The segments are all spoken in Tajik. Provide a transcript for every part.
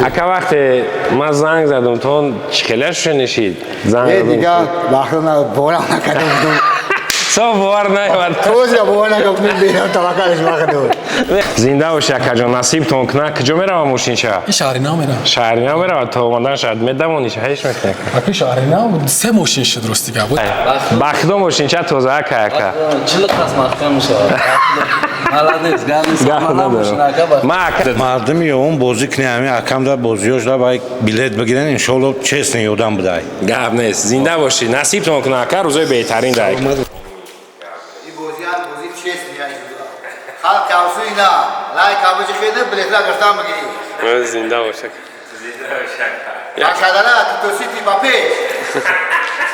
Ака, вақте ман занг задам, то чӣ хеле шунишид? Занг Э, задам. Дига бахта боварам накардам. Со бовар наёмад. Тоза бовар накардам, берам таваккалш бахто. Зинда боши, акаҷон, насибтон кунад. Куҷо мерава мошинча? Ин шаҳри нав мерам. Шаҳри нав мерава. То омадан шаҳр медавониш, ҳеч мекунӣ? Аки, шаҳри нав се мошин шуд, рости гап. Ба худо, мошинча тоза, ака, ака. 40 кас маҳкам мешавад. Молодец, гап нест. Гап надорам. Ма, ака. Мардуми он бозӣ кунӣ, ҳамин акамда бозиёш да бай билет бигирен, иншоалло, честный ёдам будай. Гап нест, зинда бошӣ, насибтон кунад, ака, рӯзои беҳтарин дай. Ин бозӣ ҳам бозӣ честный. Халқ кавсуи на лайк абуҷи хеле билетра гиртан бигирӣ. Зинда бош. Машадара ту сити ба пеш.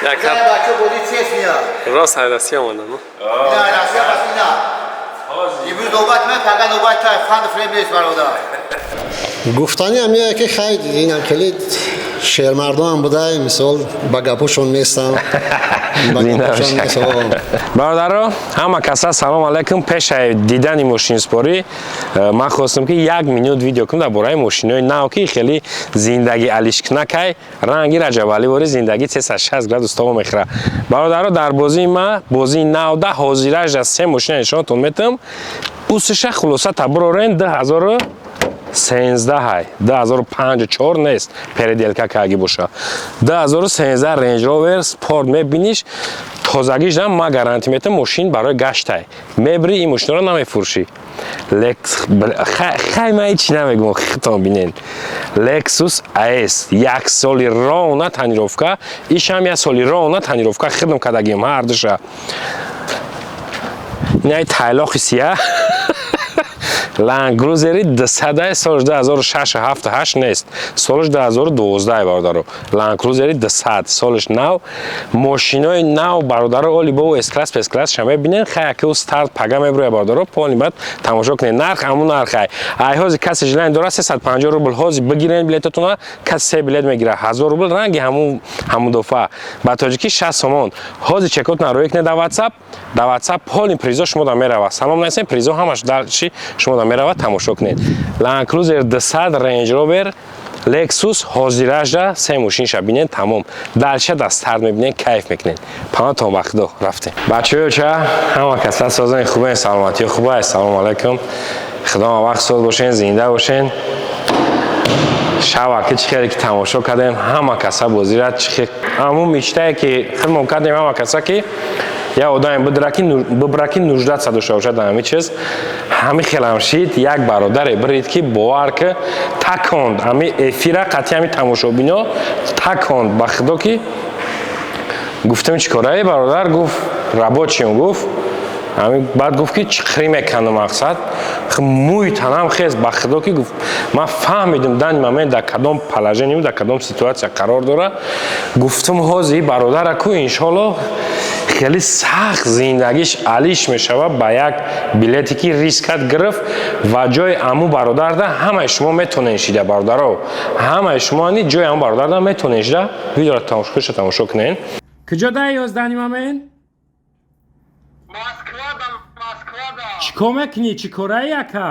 Бачо, бозӣ честный. Рост ҳайрасӣ омадам. Ина Россия бас ина. Имрӯз навбат ман, фақат навбат та фанд фрем нест, бародар. Гуфтани ҳам ие ки хай, инам хеле шермардоам будай, мисол, ба гапошон нестам, ба гапошон нест. Бародаро, ҳама каса салом алайкум. Пешаи дидани мошинспорӣ ман хостам, ки як минут видео кунам дар бораи мошинои нав, ки хеле зиндагӣ алишкунакай, ранги Раҷабалӣ вори зиндагӣ 360 градус того мехӯра. Бародаро, дар бозии ма, бозии навда, ҳозираш се мошина нишонатон метам. Усиша хулоса табурорен 2013, 2054 нест, переделка каги боша. 2013 Range Rover Sport мебиниш, тозагиш дам, ма гарантия метам, мошин барои гаштай. Мебри, ин мошинро намефурӯшӣ. Хай, ман ҳечи намегӯм, хитон бинен. Lexus AS як соли ровно тонировка, ишам як соли ровно тонировка хидм кардагим ҳардуша. Инаи тайлохи сия Land Cruiser 200, соли 2006, 7, 8 нест, солиш 2012, бародаро. Land Cruiser 200, солиш нав, мошинои нав, бародаро, оли бо S-класс, P-класс ша мебинен. Хай, аки старт пага меброя, бародаро, полный баъд тамошо кунед. Нарх ҳамун нархай. Ай ҳози касе желание дора, 350 рубл ҳози бигирен билетотона, каси се билет мегира 1000 рубл, ранги ҳамун ҳамун дофа, ба тоҷикӣ 60 сомон. Ҳози чекотна роӣ кунед дар WhatsApp, дар WhatsApp полный призо шумо да мерава. Салом насем, призо ҳамаш дарши шумо да мерава, тамошо кунед. Land Cruiser 200, Range Rover, Lexus ҳозиражда се мошинша бинен, тамом. Дальше да старт мебинен, кайф мекунед. Панатон ба худо, рафтем. Бачаёча, ҳама каса созани хубен, саломатӣ хуба. Ассалому алайкум. Худо вақт соз бошен, зинда бошен. Шава ки чӣ хеле ки тамошо кардем, ҳама каса бозира чӣ хел ҳамун мечтае ки хидмон кардем, ҳама каса ки як одаме бибра, ки нуждаться дошта бошад дар ҳамин чиз, ҳамин хелам шид. Як бародаре бирид, ки бовар ки таконд ҳами эфира қатъи ҳами тамошобино таконд. Ба худо, ки гуфтем: «Чӣ корае, бародар?» Гуфт: «Рабочием», гуфт. Ҳамин баъд гуфт, ки чиқирӣ меканду мақсад мӯи танам хез. Ба худо, ки гуфт, ман фаҳмидим данный момент дар кадом положение, дар кадом ситуация қарор дора. Гуфтум: «Ҳози бародара ку, иншолло, хеле сахт зиндагиш алиш мешавад ба як билете, ки рискат гирифт». Ва ҷои аму бародарда ҳамаи шумо метонен шида, бародаро, ҳамаи шумо ани ҷои аму бародарда метонен шида, видеоро тамошоша тамошо кунен. Куҷо дай данный момент? Москвада, Москвада. Чӣ кор мекунӣ, чӣ кораи, ака?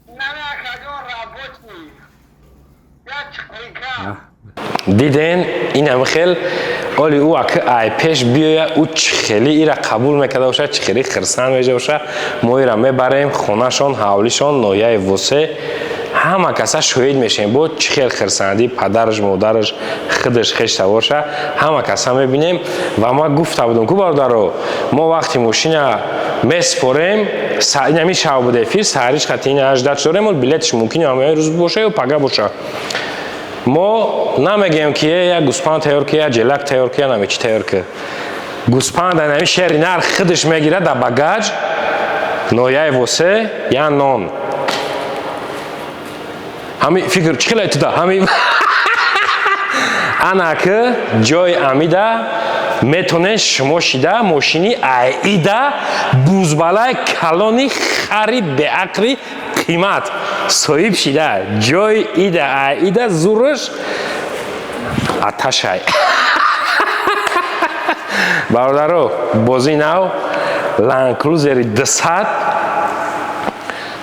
Не, акаҷон, рабочий. Я чиқрика. Диден, инам хел оли ӯ ака ай пеш биёя, ӯ чӣ хеле ира қабул мекарда бошад, чӣ хеле хирсанд меша боша. Мо ира мебарем хонашон, ҳавлишон, ноҳияи Восе. Ҳама каса шоҳид мешем, бо чӣ хел хирсандӣ падараш, модараш, худаш, хештавоша ҳама каса мебинем. Ва ма гуфта будам ку, бародаро, мо вақти мошина меспорем, инами шав буда эфир, саҳариш хати ина 18 дорем, билетиш мумкин ҳамаи рӯз боша ё пага боша. Мо намегӯем, ки як гӯспанд тайёр ки, як ҷелак тайёр ки, я наме чӣ тайёр ки. Гӯспанд нами шери нар худаш мегирад, дар багаж ноҳияи Восе я нон. Ҳами фикр чӣ хеле туда ҳами ана ки ҷои амида метонед шумо шида, мошини аида бузбалаи калони хари беақли қимат соҳиб шида, ҷои ида аида зураш аташай. Бародаро, бозии нав Land Cruiser 200.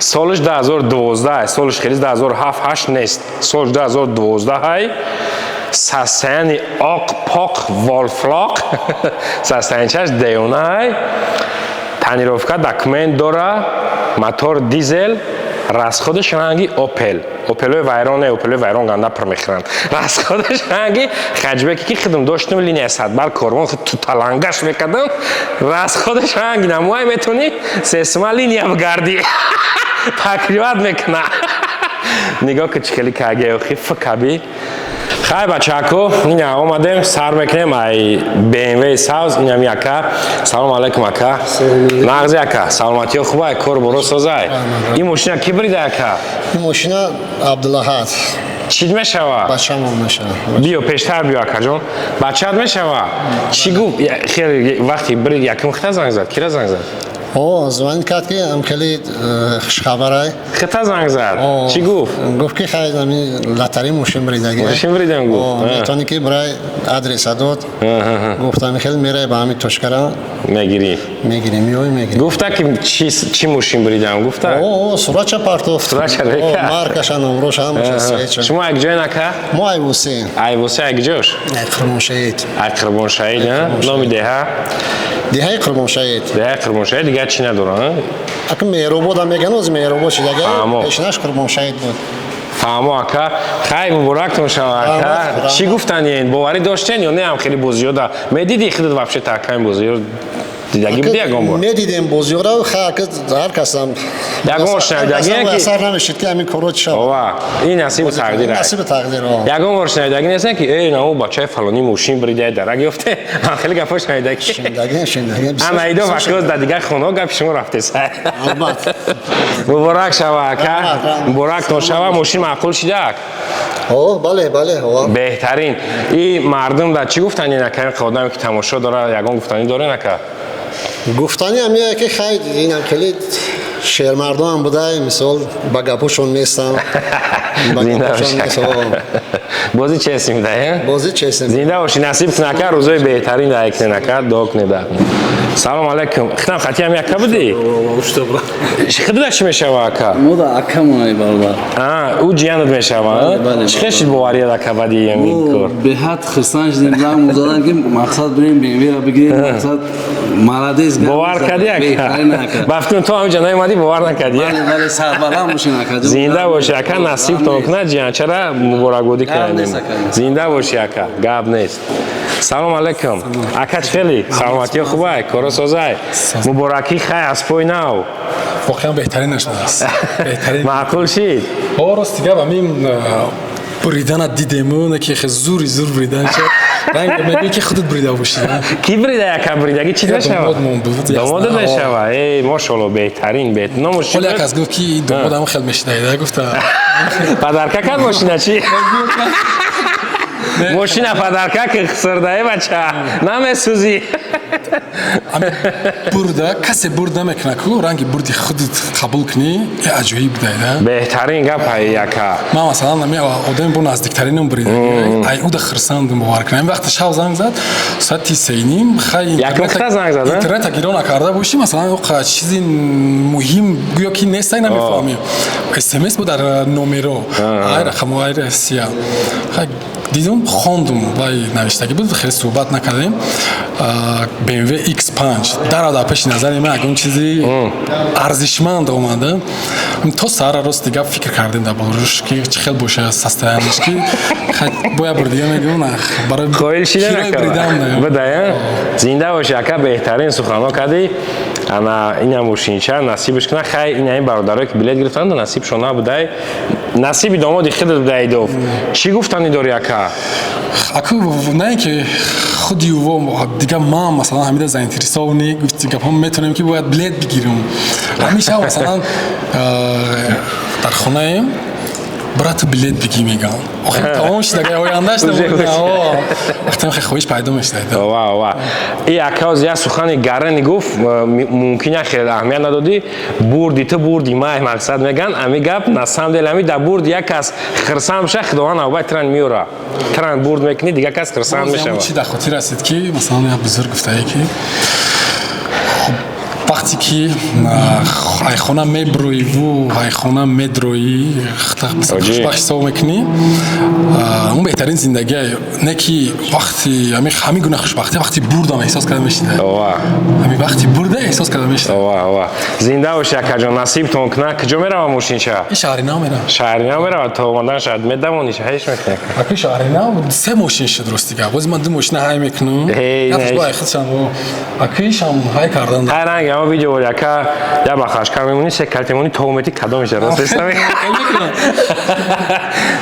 Солиш 2012, солиш хеле 2007 8 нест, солиш 2012 ҳай. Состояние оқ поқ волфлоқ, состояниечаш деёна ҳай. Тонировка, документ дора, мотор дизел, расходаш ранги Опел. Опелои вайрон не, Опелои вайрон ганда пур мехӯранд. Расходаш ранги хэтчбеке, ки худам доштам, линия садбар корвон, худ туталангаш мекардам. Расходаш ранги намуай, метавонӣ сесма линия бигардӣ, покрывать мекуна. Нигоҳ ки чӣ хели каге охи фкаби. Хай, бачако, ина омадем, сар мекунем ай BMW савз. Инам яка. Салом алейкум, ака. Нағзи, ака? Саломатиё хубай, кор боро созай? Ин мошина ки бирида, ака? Ин мошина Абдулаҳад. Чӣ мешава? Бачамон мешава. Биё пештар, биё, акаҷон. Бачаат мешава? Чӣ гуфт хеле вақти бирид? Якум хита занг зад? Кира занг зад? О, звонить кард, ки ам хеле хушхабарай. Хита занг зад? Чӣ гуфт? Гуфт, ки хай, ами лотари мошин бридаги. Мошин бридам гуфт? Метавонӣ ки бирай, адреса дод. Гуфтам, хеле мерай ба ҳами точкара. Мегирӣ? Мегирӣ, меои, мегирӣ. Гуфта, ки чӣ мошин бридам гуфта? О, суратча партофт. Суратча река. Маркаша, номроша, ҳамаша, свеча. Шумо як ҷой, нака? Мо Айвусе. Айвусе, як ҷош? Ай Қурбоншаҳид. Ай Қурбоншаҳид, номи деҳа? Деҳаи Қурбоншаҳид. Деҳаи Қурбоншаҳид, дигар чӣ надорад? Ака, Меҳрободам меган, ози Меҳробод шидага. Фаҳмо. Пешинаш Қурбоншаҳид буд. Фаҳмо, ака. Хай, муборактон шава, ака. Раҳмат. Чӣ гуфтанед, боварӣ доштен ё не? Ҳам хеле бозиёда медидӣ худат вообще, такаин бозиё дидагӣ буди ягон бор? Медидем бозиёра, хай, ака, ҳар касам Ягон бор шунавидагӣ ки асар намешид, ки ҳамин коро чӣ шавад. Ова, ин насибу тақдир. Насиби тақдир, о. Ягон бор шунавидагӣ нестем, ки эй, нао бачаи фалонӣ мошин брида, дарак ёфте? Ҳам хеле гапҳо шунавидагӣ? Шунидагӣ, шунидагӣ. Ана идо вақт дар дигар хонаҳо гапи шумо рафтеса. Албатта. Муборак шава, ака. Раҳмат, раҳмат. Муборактон шава. Мошин маъқул шидак? О, бале, бале, о. Беҳтарин. И мардум дар чӣ гуфтани, ака? Одаме, ки тамошо дора, ягон гуфтанӣ дорен, ака? Гуфтани ҳамия, ки хай, инам хеле шермардонам будай, мисол, ба гапошон нестам. Ба Зинда гапошон бошӣ. нест, о. Бозӣ честный буда, э? Бозӣ честный. Зинда бошӣ, насиб кун, ака, рӯзои беҳтарин дар якне, ака, дуо кунед. Салом алейкум. Хитам хатиам яка будӣ? Худуда чӣ мешава, ака? Мода акамонай, бародар. А, ӯ ҷиянат мешава? Бале, бале. Чӣ хел шид боварият, ака, баъди ин кор? Беҳад хурсанд шудем, занг задан, ки мақсад бирем, БМВ-ра бигирем, мақсад, молодец. Бовар кардӣ, ака? Беҳтарин, ака. Ба фикрам, ту ҳаминҷа наомадӣ, бовар накардӣ. Бале, бале, сарбаланд бошин, ака. Зинда бошӣ, ака, насибтон кунад. Ҷиянчара муборакбодӣ Гап кунем. нест, ака. Зинда бошӣ, ака, гап нест. Салом алейкум, ака. Чӣ хели, саломатиё хубай, коро созай? Муборакӣ, хай, аз пой нав. Воқеан беҳтаринаш будааст, беҳтарин. Маъқул шид? О, рости гап, ҳамин буридана дидему, не ки хе зури зур бридан шуд, ранг мегӯӣ, ки худат бурида бошӣ. Ки брида, яка бридагӣ чӣ Я мешава? домодмон буд, ясно. Домодат мешава? Эй, мошалло, беҳтарин, номаш чӣ Ҳоле як буд? кас гуфт, ки ин домодам хел мешидаида, гуфта. Подарка кард мошина чӣ? Мошина подарка ки хисрдаe, бача, намесӯзӣ. Ҳамин бурда касе бурд намекунад ку, ранги бурди худат қабул кунӣ, е аҷоиб будаида. Беҳтарин гап ҳай, яка. Ман, масалан, ами одами бо наздиктаринам бурида, ай уда хирсандум, бовар кунам. Вақте шав занг зад, соати 3:30, хай. Якум хита занг зад, а? Интернета гиро накарда бошӣ, масалан, оқа чизи муҳим гӯё ки нестай, намефаҳмӣ. СМС буд дар номеро, ай рақамо, ай Россия. Хай, дидум, хондум, вай навиштагӣ буд, хеле суҳбат накардем. BMW X5 дара дар пеши назари ман ягон чизи арзишманд омада. То саҳара, рости гап, фикр кардем дар болоруш, ки чӣ хел боша состояниш, ки хай, боя бор дига мегӯм, барои Қоил шида кирои бридам. Буда. Зинда бошӣ, ака, беҳтарин суханҳо кардӣ. Ана ина мошинча насибш куна. Хай, ина ин бародарое, ки билет гирифтанд, насибшон набудай, насиби домоди худат будаидов. Чӣ гуфтанӣ дорӣ, ака? Аку, на ин ки худи ӯ, дига ман, масалан, ҳамида заинтересованный, гуфти гапҳо, метавонем, ки бояд билет бигирем. Ҳамеша, масалан, дар хонаем, брату, билет бигӣ, мегам. Охир тамом шид, агар ояндаш вақте хеле хоҳиш пайдо мешавад. Ва ва и ака оз як сухани гарани гуфт, мумкин як хеле аҳамият надодӣ. Бурди ту бурди май, мақсад, меган ами гап на самом деле, ами дар бурд як кас хирсанд меша, худованд навбат тран меёра, тран бурд мекунӣ, дигар кас хирсанд мешавад. Чи дар хотир расид, ки масалан як бузург гуфтае, ки вақте Вақте ки айхона меброиву айхона медроӣ, хушбахт ҳисоб мекунӣ, он беҳтарин зиндагие. Не ки вақти ҳамин гуна хушбахтӣ вақти бурдам эҳсос карда мешида, ҳамин вақти бурда эҳсос карда мешида. Зинда бошӣ, акаҷон, насибтон кунад. Куҷо мерава мошинча? И шаҳри нав мерава. Шаҳри нав мерава. То омадан шояд медавонӣ, ҳеш мекунӣ. Аки, шаҳри нав се мошин шуд, рости гап. Бози ман ду мошина ҳай мекунам, акишам ҳай кардан. Ҳай, ранг ама видео яка я ба хашкар мемонӣ, се карт мемонӣ, то омети кадом меша, рост?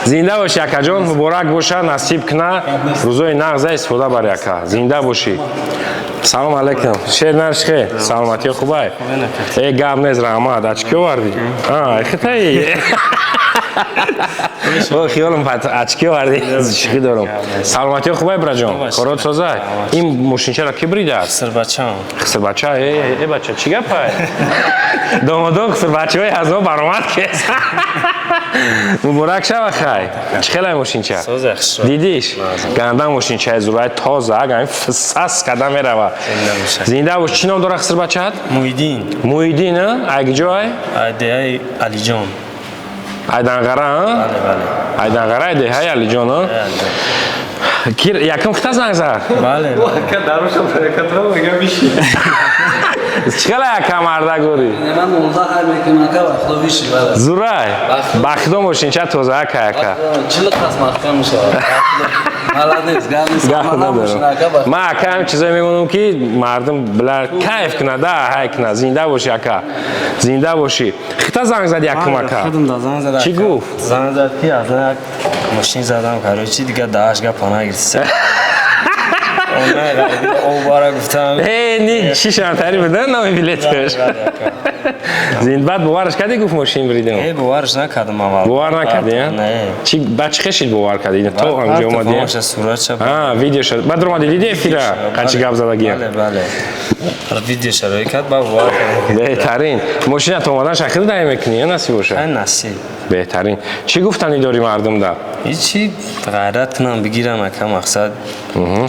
Зинда бошӣ, акаҷон, муборак боша, насиб куна, рӯзои нағза истифода бари, ака, зинда бошӣ. Салом алейкум, шер наршхе, саломатиё хубай? Э, гап нест, раҳмат. Очки овардӣ? Хитаи хиёлам очки овардӣ, шихӣ дорам. Саломатиё хубай, браҷон, корот созай? Ин мошинчаро ки бридааст? Хисрбачам. Хисрбача? Э, бача, чӣ гапай? Домодон хисрбачаҳои аз мо баромад кес. Муборак шава. Хай, чӣ хелай мошинча? Дидиш, ганда мошинчаи зурай, тоза, агами фсас када мерава. Зинда бош. Чӣ ном дора хисрбачаат? Муҳиддин. Муҳиддин. Ай куҷоай? Деҳаи Алиҷон. Айданғара? Айданғара, деҳаи Алиҷон. Якум хита занг зад? Бале. Чӣ хела, яка марда гӯри? Ман 19 ҳай мекунам, ака, ба худо виши, бале. Зурай, ба худо мошинча тоза, ака, ака. 40 қас маҳкам мешавад. Молодец, гап нест. Ман, ака, ҳам чизое мемонам, ки мардум била кайф кунад, да, ҳай кунад. Зинда бошӣ, ака, зинда бошӣ. Хита занг зад якум, ака? Чӣ гуфт? Занг зад, ки аз як мошин задам, короче, дига дааш гапа нагирифт. Обара гуфтам. Э, чӣ шамтари буда номи билеташ? Баъд бовараш кардӣ, гуфт мошин бридем? Э, бовараш накардам аввал. Бовар накардӣ? Чи баъд чӣ хешид бовар кардӣ? То ҳамҷо омадӣ? Суратша. Видеоша. Баъд омадӣ, диди эфира, қанчи гап задагиям? Бале, бале. Видеоша рӯй кард, баъд бовар кардам. Беҳтарин. Мошина то омадан шахида дай мекунӣ, ё насиб боша? Насиб. Беҳтарин. Чӣ гуфтанӣ дорӣ мардумда? Ҳичи, ғайрат кунам, бигирам, ака, мақсад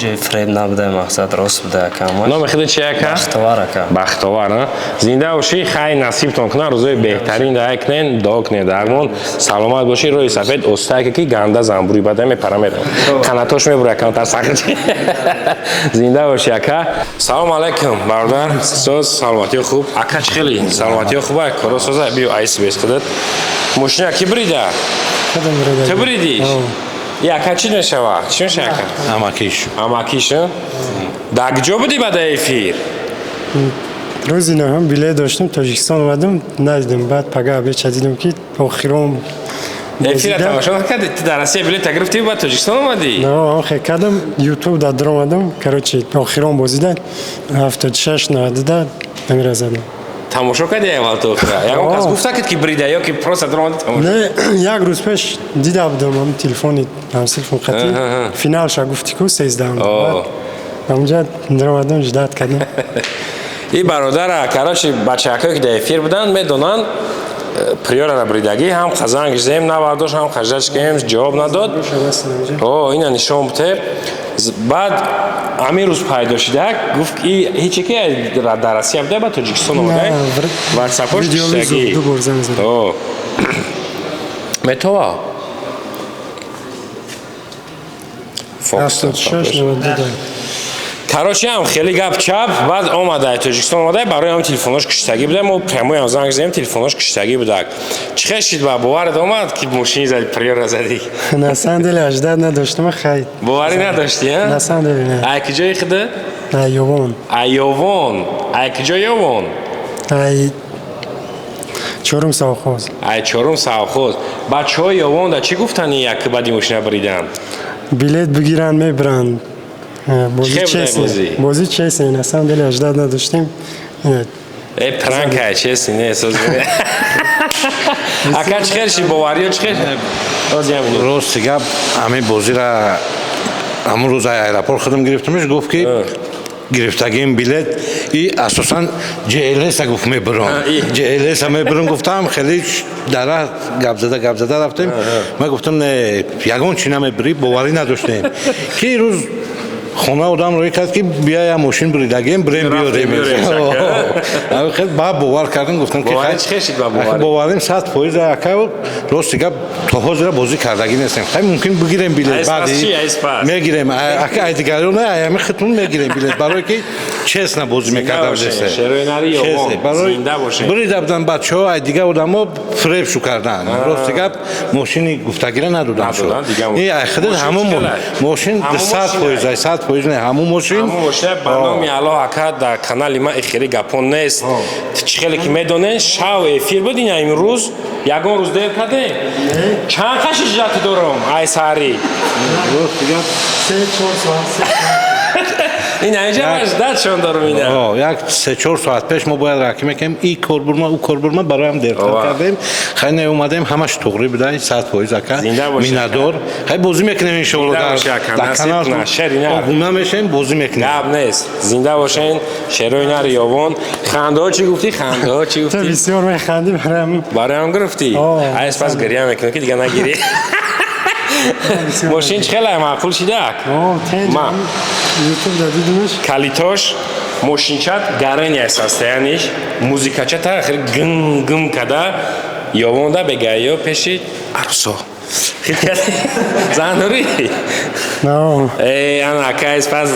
ҷои фреб набуда, мақсад рост буда, ака. Номи худо чи, ака? Бахтовар, ака. Бахтовар. Зинда бошӣ, хай, насибтон кунад, рӯзои беҳтарин дай кунен, дуо кунед дармон. Саломат бошӣ. Роҳи сафед остайка, ки ганда замбури бада мепара, мерава, қанатош мебура, камтар сахт. Зинда бошӣ, ака. Салом алайкум, бародар, соз, саломатиё хуб, ака? Чӣ хели, саломатиё хуба, коро соза? Биё, айси бес худат. Мошина ки брида? Ту бридиш? Ака, чӣ мешава, чӣ меша, ака? Амакиш. Амакиш. Дар куҷо будӣ баъда эфир? Рӯзи нӯҳум билет доштам, Тоҷикистон омадам, надидам. Баъд пага беча дидам, ки охирон. Эфира тамошо накардӣ? Ту дар Россия билета гирифтӣ, баъд Тоҷикистон омадӣ? Охе кардам, Ютуб да даромадам, короче, охирон бозида 76-92 амира задам. Тамошо кардӣ аввал то охира? Ягон кас гуфта кард, ки брида, ё ки просто даромадӣ, тамошо? Не, як рӯз пеш дида будам, ам телефони ҳамсилфон қатӣ финалша гуфти ку 13-ам, ҳамунҷа даромадам, ждать кардам. И бародара, короче, бачаҳакое, ки дар эфир буданд, медонанд, приёрара бридагӣ ҳам қазанг зем навардошт, ҳам хаждаш кем ҷавоб надод. О, ина нишон буте. Баъд ҳамин рӯз пайдо шидак, гуфт, ки ҳече ки дар Россия буда, ба Тоҷикистон омада, ватсапош киштагӣ метова. Короче, ҳам хеле гап чап. Баъд омада, Тоҷикистон омада, барои ҳам телефонош киштагӣ буда. Мо прямой ҳам занг задем, телефонош киштагӣ будак. Чӣ хел шид, ба боварат омад, ки мошини зади, приёра задӣ? На самом деле ожидать надоштам, хай. Боварӣ надоштӣ? На самом деле не. Ай куҷои худа? Ай Ёвон. Ай Ёвон. Ай куҷо Ёвон? Ай чорум совхоз. Ай чорум совхоз. Бачаҳои Ёвонда чӣ гуфтани, як баъди мошина бридан? Билет бигиранд, мебиранд. Бозӣ честный, бозӣ честный, на самом деле ожидать надоштем. Э, пранка, честный не соз. Ака, чӣ хел ши, бовариё чӣ хел? Рости гап, ҳамин бозира ҳамун рӯз аэропорт худам гирифтамш, гуфт, ки гирифтагим билет и асосан ЖЛСа, гуфт, мебирам, ЖЛСа мебирам, гуфтам. Хеле дара гап зада, гап зада рафтем. Ман гуфтам, не, ягон чи намебирӣ. Боварӣ надоштем, ки рӯз. Хона одам рӯй кард, ки бия, я мошин буридагем, бирем, биёрем. Ба бовар кардем, гуфтам ки боварим 100%. Ака, рости гап, то ҳозира бозӣ кардагӣ нестем. Хай, мумкин бигирем билет, баъди мегирем, ака, ай дигаро не, аями хитмун мегирем билет, барое ки честно бозӣ мекардам. Бурида будан бачаҳо, ай дигар одамо фиреб шу кардан. Рости гап, мошини гуфтагира надодам шуд. Ай худат ҳамун мошин 100%, ай 100% не, ҳамун мошин. Ба номи Аллоҳ, ака, дар канали ма ихели гапон нест. Чӣ хеле ки медонед, шав эфир буд. Ина имрӯз ягон рӯз дер кардем? Чанд қаши жати дорам ай саҳарӣ? 3-4 соат. Ин инҷа дадшон дорам ина. Як 3-4 соат пеш мо бояд раки мекардем. И кор бурма, ӯ кор бурма, бароям дертар кардем. Хай, не омадем, ҳамаш туғри буда, 100%, ака, миннатдор. Хай, бозӣ мекунем, иншоалло, дар канал обуна мешавем, бозӣ мекунем. Гап нест, зинда бошен, шерои нари ёвон. Хандаҳо чӣ гуфтӣ, хандаҳо чӣ гуфтӣ? Бисёр механдӣ, бароям. Бароям гирифтӣ, айс пас гиря мекунӣ, ки дига нагирӣ. Мошин чӣ хеле маъқул шидак? Ютуб да дидимш. Калитош мошинчат гарения состояниш, музикача та хеле гм гм када ёвонда бегаё пеши арусо. Зан дорӣ? Э, ана акайс пас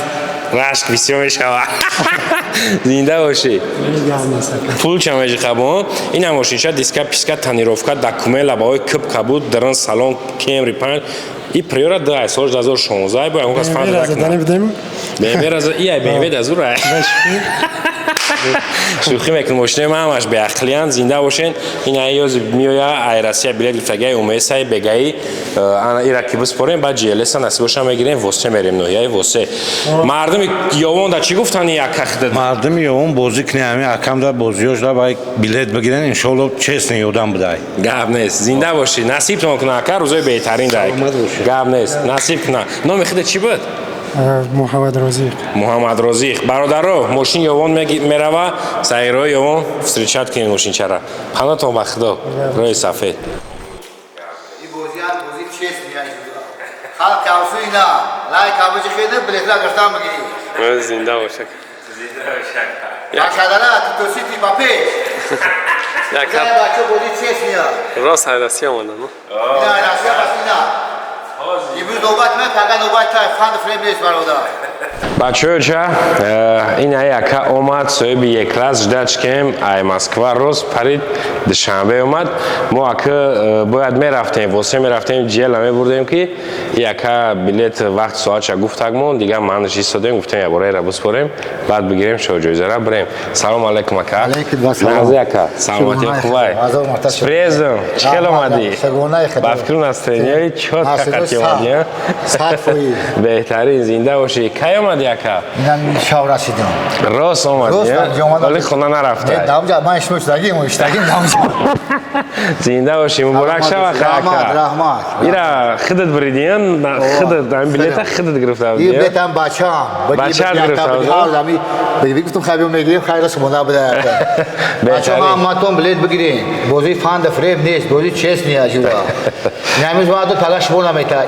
рашк бисёр мешава. Зинда бошӣ. Пул ча межиқабон. Ина мошинча диска, писка, тонировка, документ, лабаҳои киб кабуд, дарун салон Кемри панҷ и Приора ду соли 2016 бо ягон кас фан. BMW раз и ай BMW дазура. Шӯхӣ мекунем, мошинаи ман ҳамаш беақлиянд. Зинда бошен. Ин ай ёзи меоя, ай Россия билет гирифтагаи умесай бегаи, ана ира ки биспорем, баъд ЖЛСа насибоша мегирем, Восе мерем, ноҳияи Восе. Мардуми Ёвонда чӣ гуфтани якахда? Мардуми Ёвон бозӣ кунӣ, ҳами акамда бозиёш да бай билет бигирен, иншоалло, честный одам будай. Гап нест, зинда бошӣ, насибтон куна, ака, рӯзои беҳтарин дай. Гап нест, насиб куна. Номи худа чӣ буд? Муҳаммад Розиқ. Муҳаммад Розиқ. Бародаро, мошин Ёвон мерава, саирои Ёвон встречать кунед мошинчара. Панотон ба Худо, роҳи сафед. Бозиам бози честный. Халқ авсуи на лайк абаҷи хеда билетра гаштан бигирӣ. Зинда бошак. Башадара тутосити ба пеш. Бачо, бози честный. Рост ай Россия омадан. Ина Россия басина. Имрӯз навбат ман, фақат навбат та фанд фрем нест, бародар. Бачаёча, ин ай ака омад, соҳиби Е-класс, ждать кем, ай Москва рост парид, Душанбе омад. Мо ака бояд мерафтем Восе, мерафтем, ЖЛа мебурдем, ки и ака билет вақт соатша гуфтагмон, дигар манаш истодем, гуфтем ябораеро биспорем, баъд бигирем, шоҳҷоизара бирем. Салом алейкум, ака. Нази, ака, саломатӣ, хувай? С приездом! Чӣ хел омадӣ? Ба фикру настроенияи чётко қати омадӣ. Беҳтарин, зинда бошӣ. Кай омадӣ, ака? Шав расидам. Рост омадӣ, вале хона нарафта? Ман иштагим, иштагим. Зинда бошӣ, муборак шава, ака. Раҳмат. Ира худат буридӣ, худат ами билета худат гирифта будӣ? Билетам бачаам. Бачаат гирифта? Гуфтум, хайр, мегирем, хайр, шумо набуда. Бачаам, ҳаматон билет бигирем. Бозии фанда фреб нест, бози честный ажура. Намиз ваъду пага шумо намета.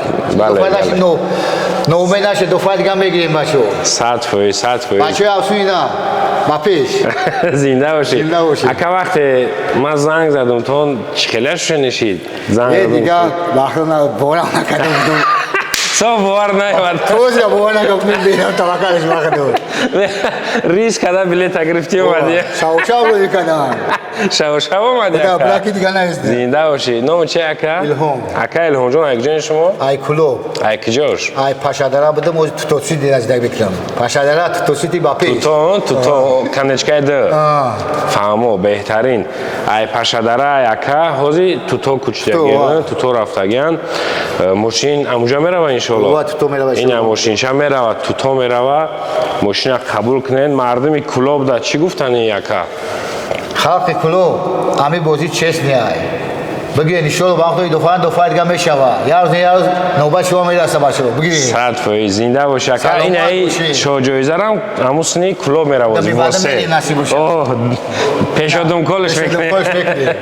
Ноумед нашед, ду файт дигар мегирем, бачо. 100%, 100%. Бачои афсуина ба пеш. Зинда бошӣ. Зинда бошӣ. Ака, вақте ман занг задум, тон чӣ хеле шунишид? Занг задум дигар вақт боварам накардам. Со бовар наёмад. Тоза бовар накардам, берам таваккалш вақт. Риск када билета гирифтӣ, омадӣ. Шавшав рӯй кардам. Шавшав омадӣ, ака. Браки дигар наист. Зинда бошӣ. Номи чи, ака? Илҳом. Ака Илҳомҷон, ай куҷои шумо? Ай Кулоб. Ай куҷош? Ай Пашадара будам, ози Тутосити наздик мекунам. Пашадара, Тутосити ба пеш. Туто, туто, конечкаи д. Фаҳмо, беҳтарин. Ай Пашадара, ай ака, ҳози туто кучидагиан, туто рафтагиан. Мошин амуҷа мерава, иншоалло. Туто мерава. Ина мошинча мерава, туто мерава. Мошина қабул кунед. Мардуми Кулоб да чӣ гуфтани, ака? Халқи Кулоб, ами бозӣ честный ай. Бигирен, иншоалло, вақто дуфаан дуфа дига мешава. Як рӯз, як рӯз навбат шумо мераса, бачаҳо, бигирен. 100%, зинда боши, ака. Саломат Ин ай бошӣ. шоҳҷоизарам ҳамун сини клуб меравозӣ. Да, бивада восе мерем, насиб бошад. О, пешодумколш. Пешодумколш мекунем.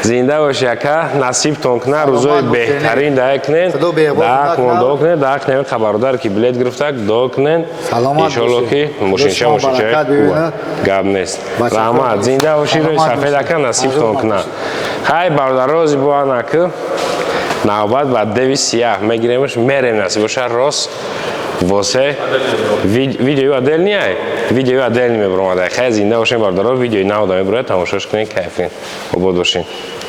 Зинда боши, ака, насибтон куна, рӯзои бошед. беҳтарин даъ кунен. Худо беҳбод Даъ кунон, кунад. дуо кунен, даъ кунен хабардар ки билет гирифтак, дуо кунен. Саломат Иншоалло бошед. ки мошинча Худо шумо мошинча баракат бибинад. гап нест. Бачаҳо, Раҳмат, зинда бошӣ, рӯи саломат сафед, бошед. ака, насибтон Саломат куна. бошед. Хай, бародарози, буанаку навбат ба деви сияҳ мегиремш, мерем, насиб боша, рост восе видеои отдельный ай, видеои отдельный мебуромадай. Хай, зинда бошем, бародаро, видеои навда мебурояд, тамошош кунед, кайф кунед, обод бошед.